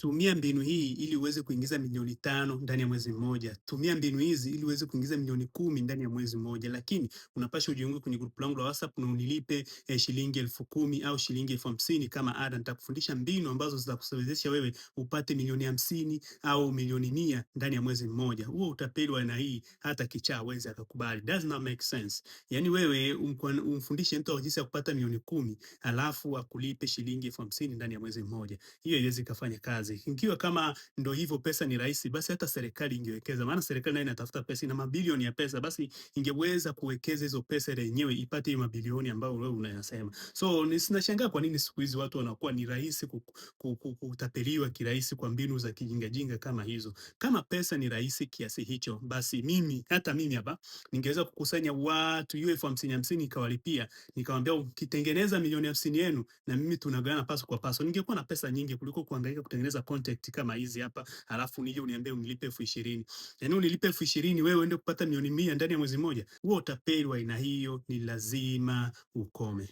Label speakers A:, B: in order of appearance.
A: Tumia mbinu hii ili uweze kuingiza milioni 5 ndani ya mwezi mmoja. Tumia mbinu hizi ili uweze kuingiza milioni 10 ndani ya mwezi mmoja, lakini unapaswa ujiunge kwenye grupu langu la WhatsApp na unilipe shilingi 10,000 au shilingi 50,000 kama ada. Nitakufundisha mbinu ambazo zitakuwezesha wewe upate milioni 50 au milioni 100 ndani ya mwezi mmoja. Huo utapeli wa aina hii hata kichaa hawezi akakubali. Does not make sense. Yaani wewe umfundishe mtu jinsi ya kupata milioni 10 alafu akulipe shilingi 50,000 ndani ya mwezi mmoja. Hiyo haiwezi kafanya kazi. Ikiwa kama ndo hivyo pesa ni rahisi, basi hata serikali ingewekeza, maana serikali nayo inatafuta pesa, ina mabilioni ya pesa, basi ingeweza kuwekeza hizo pesa ile yenyewe ipate hiyo mabilioni ambayo wewe unayasema. So ninashangaa kwa nini siku hizi watu wanakuwa ni rahisi kutapeliwa kirahisi kwa mbinu za kijingajinga kama hizo. Kama pesa ni rahisi kiasi hicho, basi mimi hata mimi hapa ningeweza kukusanya watu hiyo 50,000 50 nikawalipia, nikawaambia ukitengeneza milioni 50 yenu na mimi tunagawana paso kwa paso. Ningekuwa na pesa nyingi kuliko kuhangaika kutengeneza content kama hizi hapa, halafu nije uniambie unilipe 20,000. Yaani unilipe 20,000 wewe uende kupata milioni 100 ndani ya mwezi mmoja. Huo utapeli wa aina hiyo ni lazima ukome.